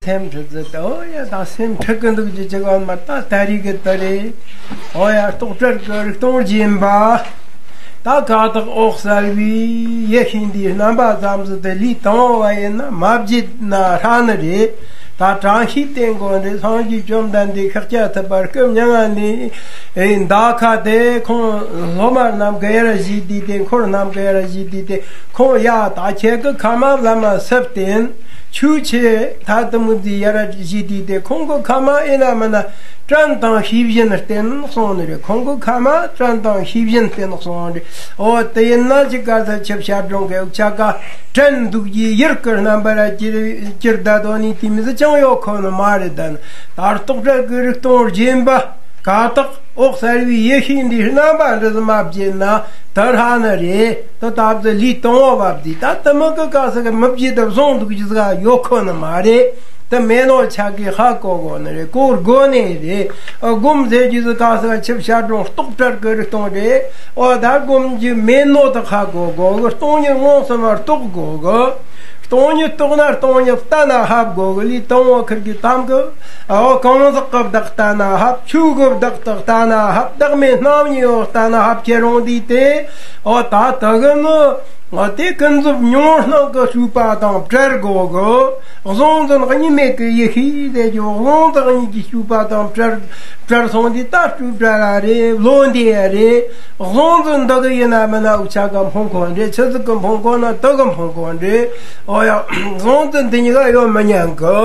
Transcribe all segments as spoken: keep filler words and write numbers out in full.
སེམས་ཁྲིད་ཟེར་ཏེ། ཨོ་ཡ། ད་སེམས་ཁྲིད་གི་འདུག་ཅེས་བྱ་བ་མ། ད་ད་རེས་ཀྱི་དེ་རེད། ཨོ་ཡ། རྟོགས་བྲལ་གྱི་རིག་སྟོང་སྦྱིན་པ། ད་ཀ་དག་འོད་གསལ་བའི་ཡེ་ཤེས་འདིའི་རྣམ་པ་ཙམ་ཟིག་དེ་ལུས་དང་བ་ཡིན་ན་མ་བརྗེད་ན་ཧྲ་ནི་རེད། ད་དྲང་ཤེས་བསྟེན་དགོས་རེད། སངས་རྒྱས་བཅོམ་ལྡན་འདས་ཤཱཀྱ་ཐུབ་པ་སྐུ་མྱ་ངན་ལས་འདའ་ཁ་དེ། ཁོང་སློབ་མ་རྣམས་ཀྱིས་ཡར་བཞེས་དུས་དེ། འཁོར་རྣམས་ཀྱིས་ཡར་བཞེས་དུས་དེ། ཁོང་ཡ། ད་ཁྱེད་ཀྱི་ཁ་མ་བླ་མ་སུ་བསྟེན། ཆོས་ཆེ་ད་དུ་མུ་ཟི་ཡར་བཞེས་དུས་དེ། ཁོང་གི་ཁ་མ་ཨེ་ན་མིན་ན་དྲིན་དང་ཤེས་བཞིན་བསྟེན་གསུངས་ནི་རེད། ཁོང་གི་ཁ་མ་དྲིན་དང་ཤེས་བཞིན་བསྟེན་གསུངས་རེད། ཨོ་དེ་ཡིན་ན་ཅི་ག་ས་ཆུ་བྱ་སྒྲོན་གི་འུ་ཅག་ག་དྲིན་འདུག་གི་ཡུལ་གྱི་རྣམ་པར་གྱུར་གྱུར་ད་དོ་ནི་དེ་མི་ཟི་ཅང་ཡོད་ཁོ་ནི་མ་རེད། ད་ནི་ད་རྟོགས་བྲལ་གྱི་རིག་སྟོང་སྦྱིན་པ། ཀ་དག་འོད་གསལ་བའི་ཡེ་ཤེས་འདིའི་རྣམ་པ་འདི་ཟིག་མ་བརྗེད་ན་དེ་ཧྲ་ནི་རེད། དེ་ད་བཟོ་ལུས་དང་བ་བ་བསྡུས། ད་དེ་མི་གི་ག་ས་གི་མི་བརྗེད་དེ་བཟུང་འདུག་རྒྱུ་ཟིག་ཡོད་ཁོ་ནི་མ་རེད། དེ་མེད་ནོ་ཆ་གི་ཧ་གོ་དགོས་ནི་རེད། གོ་དགོས་ནི་རེད། ཨ། སྒོམ་ཟེར་རྒྱུ་ཟིག་ག་ས་གི་ཆུ་བྱ་སྒྲོན་རྟོགས་བྲལ་གྱི་རིག་སྟོང་རེད། ཨོ་ད་སྒོམ་རྒྱུ་མེད་ནོ་དེ་ཧ་གོ་དགོས་གི། སྟོང་ཉིད་མངོན་སུམ་མ་རྟོགས་དགོས་གི། སྟོང་ཉིད་རྟོགས་ན་སྟོང་ཉིད་ལྟ་ན་ཧ་གོ་གི། ལུས་དང་བ་ཁུར་གི་དམ་གི། ཨོ་གང་ཟག་གི་བདག་ལྟ་ན་ཧབ། ཆོས་གི་བདག་ཏུ་ལྟ་ན་ཧབ། བདག་མེད་རྣམ་གཉིས་པོ་ལྟ་ན་ཧབ། ཁྱེད་རང་འདི་དེ། ཨོ་ད་དེ་གི་ནི། ཨོ་དེ་ཀུན་རྫོབ་མྱོང་སྣང་གི་སྤྲོས་པ་དང་བྲལ་དགོས་གི། གཟུང་འཛིན་གཉིས་མེད་ཀྱི་ཡེ་ཤེས་ཟེར་རྒྱུ། གཟུང་འཛིན་གཉིས་ཀྱི་སྤྲོས་པ་དང་བྲལ་བྲལ་སོང་དུས་ད་སྤྲོས་བྲལ་ར་རེད། བློ་འདས་ར་རེད། གཟུང་འཛིན་འདི་གི་ཡིན་ན་མིན་ན་འུ་ཅག་གི་ཕུང་ཁོ་རེད། ཆི་ཟིག་གི་ཕུང་ཁོ་ན་དེ་གི་ཕུང་ཁོ་རེད། ཨོ་ཡ། གཟུང་འཛིན་འདི་གཉིས་ཀ་ཡོད་མི་ཉན་གི།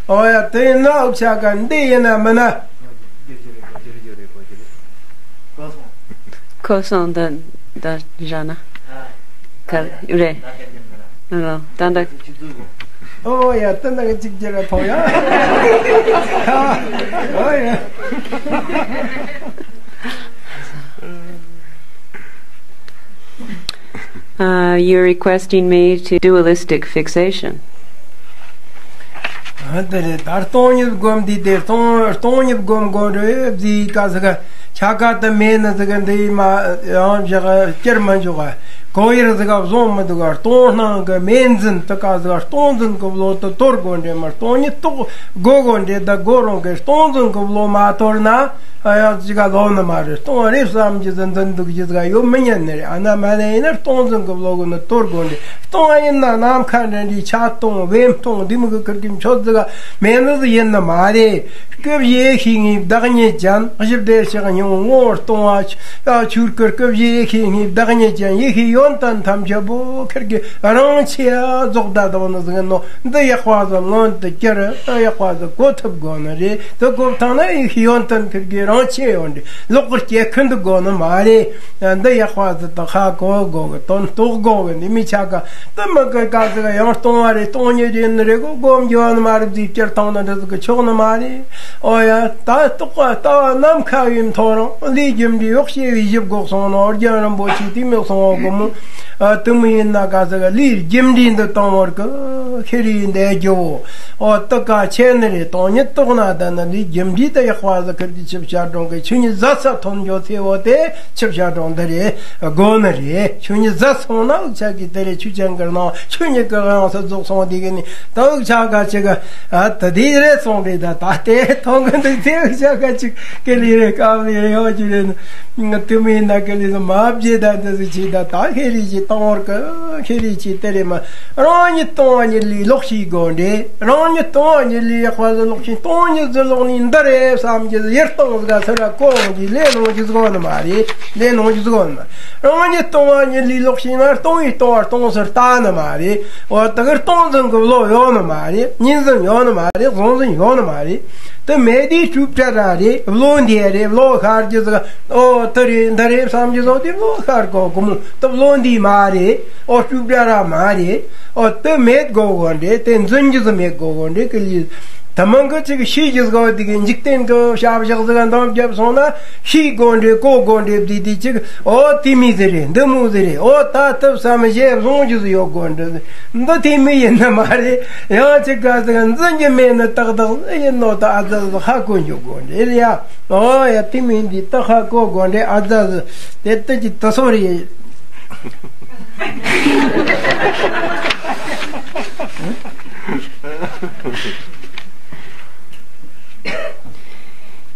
ཨོ་ཡ། དེ་ཡིན་ན་འུ་ཅག་ག་འདི་ཡིན་ན་མིན་ན། ཁོ་སོང་ད་ད་ར་ན། ག་རེ་རེད། ཨ། ད་ད། ཨོ་ཡ། ད་ད་གཅིག་གྱུར་ཐོང་ཡ། ཨོ་ཡ། Uh, you're requesting me to dualistic fixation. ཨ། དེ་རེད། ད་སྟོང་ཉིད་སྒོམ་དུས་དེ། སྟོང་སྟོང་ཉིད་སྒོམ་དགོས་རེད་ཟེར་ག་ཟེར་ག། ཆ་ག་དེ་མེད་ནི་ཟེར་ག་འདི་མ་ཡང་བཞག་སྐྱུར་མི་འཇུག་ག། གོ་ཡུལ་ཟེར་ག་བཟུང་མི་འདུག་ག། སྟོང་སྣང་གི་མེད་འཛིན་དེ་ག་ཟེར་ག། སྟོང་འཛིན་གི་བློ་དེ་དོར་དགོས་རེད་མ། སྟོང་ཉིད་རྟོགས་དགོས་དགོས་རེད། ད་དགོས་རུང་གི་སྟོང་འཛིན་གི་བློ་མ་དོར་ན། ཨ། ཡང་ཅི་ག་ལོག་ནི་མ་རེད། སྟོང་རེད་བསམ་རྒྱུ་ཟིག་འཛིན་འདུག་རྒྱུ་ཟིག་ཡོད་མི་ཉན་ནི་རེད། ཨ་ན་མ་ན་ཡིན་ན་སྟོང་འཛིན་གི་བློ་གི་ནི་དོར་དགོས་ནི་རེད། སྟོང་ཡིན་ན་ནམ་མཁའ་འདྲ་འདྲའི་ཆ་སྟོང་བེམ་སྟོང་འདི་མོ་གི་ཁུར་གི་མཆོད་ཟིག་མེད་ནི་ཟིག་ཡིན་ནི་མ་རེད། སྐུ་བཞི་ཡེ་ཤེས་ལྔའི་བདག་ཉིད་ཅན། གཞི་བདེ་གཤེགས་སྙིང་པོ་ངོ་བོ་སྟོང་བ། ཆོས་སྐུ་སྐུ་བཞི་ཡེ་ཤེས་ལྔའི་བདག་ཉིད་ཅན། ཡེ་ཤེས་ཡོན་ཏན་ཐམས་ཅད་པོ་ཁུར་གི་རང་ཆས་རྫོགས་ད་དང་ནི་ཟིག་ནོ། འདི་ཡག་པ་ཟིག་མངོན་དུ་གྱུར། ཡག་པ་ཟིག་གོ་ཐུབ་དགོས་ནི་རེད། དེ་གོ་ཐང་ན་ཡེ་ཤེས་ཡོན་ཏན་ཁུར་གི་རང་ཆས་ཡོད་རེད། ལོག་གི་སྐྱེ་ཁུ་འདུག་དགོས་ནི་མ་རེད། འདི་ཡག་པ་ཟིག་ད་ཧ་གོ་དགོས་གི། དོན་རྟོགས་དགོས་གི། འདི་མི་ཆ་ག་དེ་མི་གི་ག་ཟིག་ཡང་སྟོང་བ་རེད། སྟོང་ཉིད་ཡིན་ནི་རེད་གོ། སྒོམ་རྒྱུ་བ་ནི་མ་རེད་ཟིག་སྤྱིར་བཏང་ན་འདི་ཟིག་གི་ཆོག་ནི་མ་རེད། ཨོ་ཡ། ད་རྟོགས་པ་ལྟ་བ་ནམ་མཁའ་བའི་མཐོ་རིང་། ལས་རྒྱུ་འབྲས་འོག་ཤེས་པའི་གཞི་བགོ་སོང་ནོ། རྒྱལ་བ་རིན་པོ་ཆེ་དེ་མོ་གསུང་བ་གོ་མོ། ཨ། དེ་མོ་ཡིན་ན་ག་ཟེར་ག། ལས་རྒྱུ་འབྲས་འདི་དང་བར་གི་ཤེས་རིག་འདི་རྒྱུ་བོ། ཨོ་དེ་ག་ཆེ་ནི་རེད། སྟོང་ཉིད་རྟོགས་ན་ད་ནི་ལས་རྒྱུ་འབྲས་དེ་ཡག་པ་ཟིག་ཁུར་གི་ཆུ་བྱ་སྒྲོན་གི་ཆོས་ཉིད་ཟད་ས་ཐོན་འགྱོ་ཚེ་བོ་དེ་ཆུ་བྱ་སྒྲོན་འདི་རེད་དགོས་ནི་རེད། ཆོས་ཉིད་ཟད་སོང་ན་འུ་ཅག་གི་དེ་རེད། ཆོས་ཅན་གི་ནང་ཆོས་ཉིད་གི་དབྱིངས་སུ་རྫོགས་སོང་དེ་གི་ནི་ད་འུ་ཅག་ག་ཅིག་ག། ཨ། ད་དེ་རེད་སོང་རེད། ད་ད་དེ་མཐོང་གི་འདུག་ཚེ་འུ་ཅག་ག་ཅིག་ཀི་ལི་རེད། ཀ་ལི་རེད། ཡོ་ཅི་རེད། ང་དུ་མིན་ན་ཀི་ལི་ཟིག་མ་བརྗེད། ད་འདི་ཟིག་ཅིག་ད་ད་ཤེས་རིག་ཅིག་བཏང་བར་གི་ཤེས་རིག་ཅིག་དེ་རེད་མ། རང་ཉིད་སྟོང་བ་ཉིད་ལས་ལོག་ཤེས་དགོས་འདྲེ། རང་ཉིད་སྟོང་བ་ཉིད་ལས་ཡག་པ་ཟིག་ལོག་ཤེས། སྟོང་ཉིད་ཟིག་ལོག་ནས་འདི་རེད་བསམ་གྱི་ཡིད་སྟོང་ཟིག་ཚུར་ར་གོ་འོང་གི་ལས་ནོར་གྱི་ཟིག་ནི་མ་རེད། ལས་ནོར་གྱི་ཟིག་ནི་མ། རང་ཉིད་སྟོང་བ་ཉིད་ལས་ལོག་ཤེས་ན་སྟོང་བའི་སྟོང་བ་སྟོང་ཟིག་ལྟ་ནི་མ་རེད། འོ་ད་གི་སྟོང་འཛིན་གྱི་བློ་ཡོད་ནི་མ་རེད། ཉིད་འཛིན་ཡོད་ནི་མ་རེད། གཟུང་འཛིན་ཡོད་ནི་མ་རེད། དེ་མེད་དུས་སྤྲོས་བྲལ་ར་རེད། བློ་འདས་རེད། བློ་ཤར་གྱི་ཟིག་འོ་དེ་རེད་འདི་རེད་བསམ་གྱི་ཟིག་དེ་བློ་ཤར་གོ་གི་མོ། དེ་བློ་འདས་མ་རེད། འོ་སྤྲོས་བྲལ་ར་མ་རེད། འོ་དེ་མེད་དགོས་གོ་འདྲེ། དེ་འཛིན་གྱི་ཟིག་མེད་དགོས་གོ་འདྲེ། ཀི་ལི། དེ་མིན་གི་ཅིག་ཤེས་ཀྱི་ཟིག་འོ་དེ་གི་འཇིག་རྟེན་གི་བྱ་བཞག་ཟིག་འདང་བརྒྱབ་སོང་ན་ཤེས་དགོས་འདྲེ། གོ་དགོས་འདྲེ། དེ་དེ་ཅིག་འོ་དེ་མོ་ཟིག་རེད། འདི་མོ་ཟིག་རེད། འོ་ད་དེ་བསམ་བྱས་བཟུང་རྒྱུ་ཟིག་ཡོད་དགོས་འདྲེ། འདི་དེ་མོ་ཡིན་ནི་མ་རེད། ཡང་ཅིག་ག་ཟིག་འཛིན་རྒྱུ་མེད་ནི་ཏག་ཏག་ཡིན་ནོ། ད་ཨ་ཙི་ཧ་གོ་འཇུག་དགོས་འདྲེ་ཡ། འོ་ཡ། དེ་མོ་འདི་ད་ཧ་གོ་དགོས་འདྲེ། ཨ་ཙི་དེ་ལྟ་ཅི་ད་སོ་རེད།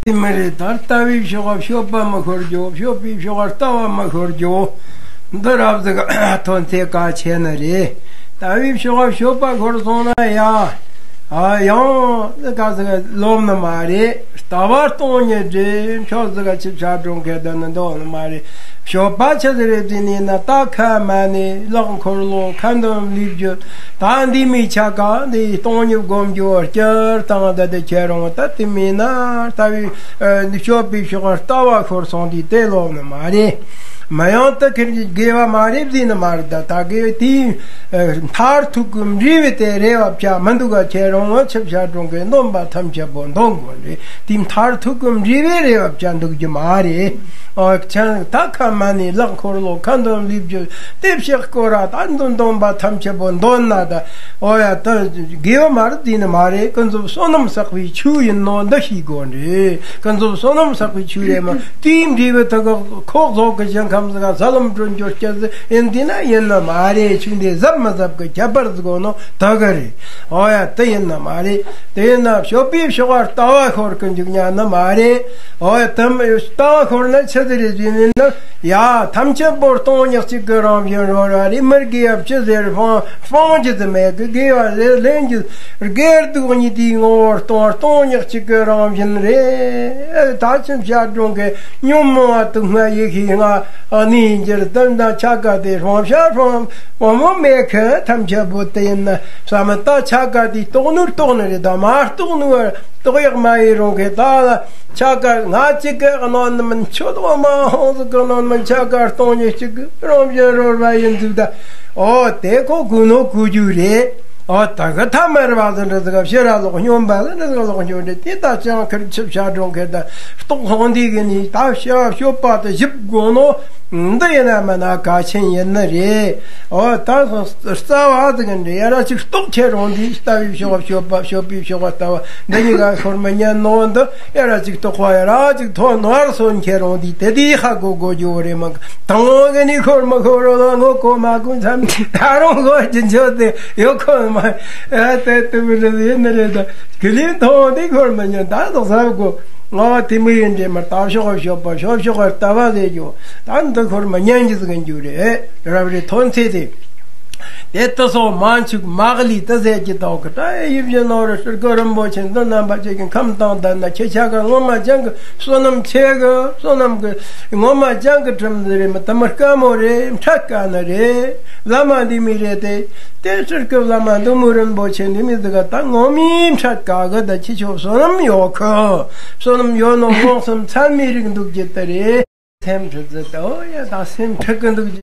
དེ་མི་རེད། ད་ལྟ་བའི་ཕྱོགས་ཀ་སྤྱོད་པ་མི་ཤོར་རྒྱུ། སྤྱོད་པའི་ཕྱོགས་ཀ་ལྟ་བ་མི་ཤོར་རྒྱུ། འདི་རབ་ཟིག་ཐོན་ཚེ་གལ་ཆེ་ནི་རེད། ལྟ་བའི་ཕྱོགས་ཀ་སྤྱོད་པ་ཤོར་སོང་ན་ཡ། ཨ་ཡང་ཟིག་ག་ཟིག་ལོབ་ནི་མ་རེད། ལྟ་བ་སྟོང་ཉིད་རེད། ཕྱོགས་ཟིག་ག་ཆི་བྱ་གྲོང་ཁེ་ད་ནི་འདོད་ནི་མ་རེད། སྤྱོད་པ་ཆི་ཟིག་རེད་ཟེར་ནས་ན། ད་ཁ་མ་ནས་ལག་འཁོར་ལོ་ཁ་འདོན་ལས་རྒྱུ། ད་འདི་མི་ཆ་ག་འདི་སྟོང་ཉིད་སྒོམ་རྒྱུ་སྤྱིར་བཏང་ད་དེ་ཁྱེད་རང་ད་དེ་མིན་ན། ལྟ་བའི་ཨ་འདི་སྤྱོད་པའི་ཕྱོགས་ལྟ་བ་ཤོར་སོང་དུས་དེ་ལོབ་ནི་མ་རེད། མི་ཡང་ད་ཁེར་གྱི་དགེ་བ་མ་རེད་ཟེར་ནི་མ་རེད། ད་ད་དགེ་བ་དེའི་ཨ་མཐར་ཐུག་གི་འབྲས་བུ་དེ་རེ་བ་བྱ་མི་འདུག་ག་ཁྱེད་རང་ང་ཆི་བྱ་གྲོང་ཁེ་འདོན་པ་ཐམས་ཅད་པོ་འདོན་དགོས་རེད། དེའི་མཐར་ཐུག་གི་འབྲས་བུ་རེ་བ་བྱ་འདུག་རྒྱུ་མ་རེད། ཨོ་ཁྱེད་ད་ཁ་མ་ནས་ལག་འཁོར་ལོ་ཁ་འདོན་ལས་རྒྱུ་དེ་ཕྱག་སྐོར་ར་ད་འདོན་འདོན་པ་ཐམས་ཅད་པོ་འདོན་ན་ད། ཨོ་ཡ་ད་དགེ་བ་མ་རེད་ཟེར་ནི་མ་རེད། ཀུན་རྫོབ་བསོད་ནམས་བསགས་པའི་ཆོས་ཡིན་ནོ་འདི་ཤེས་དགོས་རེད། ཀུན་རྫོབ་བསོད་ནམས་བསགས་པའི་ཆོས་རེད་མ། དེའི་འབྲས་བུ་དེ་ག་ཁོག་རྫོགས་ཀྱི་ཞིང་ཁམས་ཟིག་ག་ས་ལམ་སྤྲོད་འཇོག་སྐྱེ་ཟིག་ཡིན་དེ་ན་ཡིན་ནི་མ་རེད། ཆོས་འདི་ཟབ་མི་ཟབ་གི་ཁྱད་པར་ཟིག་གོ་ནོ་ད་ག་རེད། ཨོ་ཡ་དེ་ཡིན་ནི་མ་རེད། དེ་ཡིན་ན་སྤྱོད་པའི་ཕྱོགས་ལྟ་བ་ཤོར་གི་འཇུག་ཉན་ནི་མ་རེད། ཨོ་ཡ་དེ་ལྟ་བ་ཤོར་ན་ཆི་ཟིག་རེད་ཟེར་ནི་ན། ཡ་ཐམས་ཅད་པོ་སྟོང་ཉིད་གཅིག་གི་རང་བཞིན་རོལ་བ་རེད། མི་དགེ་བ་ཅི་ཟེར་སྤང་སྤང་རྒྱུ་དེ་མེད་གི། དགེ་བ་ལས་ལེན་རྒྱུ་དགེ་སྡིག་གཉིས་དེའི་ངོ་བོར་སྟོང་སྟོང་ཉིད་གཅིག་གི་རང་བཞིན་རེད། ད་ཕྱིན་བྱ་གྲོང་ཁེ་ཉོན་མོངས་པ་དུག་ལྔ་ཡེ་ཤེས་ལྔ་གནས་འགྱུར་དོན་དང་ཆ་ག་དེ་སྤང་བྱ་སྤང་སྤང་མོ་མེད་གི། ཐམས་ཅད་པོ་དེ་ཡིན་ན་བསམ་ད་ཆ་ག་དེ་རྟོགས་ནོ་རྟོགས་ནི་རེད། ད་མ་རྟོགས་ནོ་རྟོགས་ཡག་མ་ཡིན་རུང་གི་ད་ལ། ཆ་ག་ང་གཅིག་གི་གནོད་ནི་མིན། ཁྱོད་འོ་མ་ཧོང་ཟིག་གི་གནོད་མིན། ཆ་ག་སྟོང་ཉིད་གཅིག་གི་རང་བཞིན་རོལ་བ་ཡིན་ཟིག་ད། ཨོ་དེ་ཁོ་གུ་ནོ་གུ་རྒྱུ་རེད། ཨོ་ད་གི་ཐ་མལ་པ་ཟིག་འདྲ་ཟིག་ག་ཕྱི་ར་ལོག་སྙོམས་པ་ལ་འདྲ་ཟིག་ལོག་འགྱོ་འདྲ། དེ་ད་ཅང་ཁིར་ཆི་བྱ་གྲོང་ཁེ་ད་རྟོགས་ཧོང་དེ་གི་ནི་ད་བྱ་སྤྱོད་པ་དེ་ཞིབ་དགོས་ནོ་འདི་ཡིན་ན་མིན་ན་གལ་ཆེན་ཡིན་ནི་རེད། ཨོ་ད་རྩ་བ་ཟིག་འདྲ་ཡ་ར་ཅིག་རྟོགས་ཁྱེད་རང་དེ་ལྟ་བའི་ཕྱོགས་སྤྱོད་པ་སྤྱོད་པའི་ཕྱོགས་ལྟ་བ་འདི་གཉིས་ཀ་ཤོར་མི་ཉན་ནོ་འདི། ཡ་ར་ཅིག་རྟོགས་པ་ཡ་ར་ཅིག་ཐོག་ནོར་སོན་ཁྱེད་རང་དེ་དེ་དེ་ཧ་གོ་གོ་རྒྱུ་རེད་མ། དང་བོ་གི་ནི་ཤོར་མི་ཤོར་རོ་ལ་ངོ་གོ་མ་གོ་མཚམས་ད་རུང་ཤོར་གྱི་འཇོག་དེ་ཡོད་ཁོ་མ། ཨ་དེ་དུ་མི་རེད་ཡིན་ནི་རེད། ད་གི་ལིན་ཐོང་དེ་ཤོར་མི་ཉན། ད་དོག་ཟབ་གོ་ང་དེ་མི་ཡིན་འདྲེ་མར་ད་ཕྱོགས་ཤོག་པ་ཕྱོགས་ཤོག་ལྟ་བ་ཟེར་རྒྱུ། ད་འདི་ཤོར་མི་ཉན་གྱི་ཟིག་རྒྱུ་རེད། རབ་རེ་ཐོན་ཚེ་དེ། དེ་ལྟ་སོགས་མ་འཆུག་མ་གླས་ཏི་ཟེར་གྱི་དོག་གི་ད་ཡིབ་བཞིན་ནོར་སྤྲུལ་སྐུ་རིན་པོ་ཆེ་འདི་རྣམ་པ་ཅིག་གི་ཁམས་དང་ལྡན་ན་ཁྱེད་ཆ་ག་ངོ་མ་ཅང་གི་བསོད་ནམས་ཆེ་གི། བསོད་ནམས་གི་ངོ་མ་ཅང་གི་ཁྲིམས་ཟེར་རེད་མི་དུ་མི་དཀའ་མོ་རེད། འཕྲད་དཀའ་ནི་རེད། བླ་མ་འདི་མི་རེད་དེ། དེ་སྤྲུལ་སྐུ་བླ་མ་འདི་མོ་རིན་པོ་ཆེ་འདི་མི་ཟིག་ག་ད་ངོ་མི་འཕྲད་དཀའ་གི། ད་ཁྱེད་ཆོ་བསོད་ནམས་ཡོད་གི། བསོད་ནམས་ཡོད་ནོ་མངོན་སུམ་ཚད་མའི་རིགས་འདུག་རྒྱུ་དེ་རེད། སེམས་ཁྲིད་ཟེར་ཏེ། ཨོ་ཡ་ད་སེམས་ཁྲིད་གི་འདུག་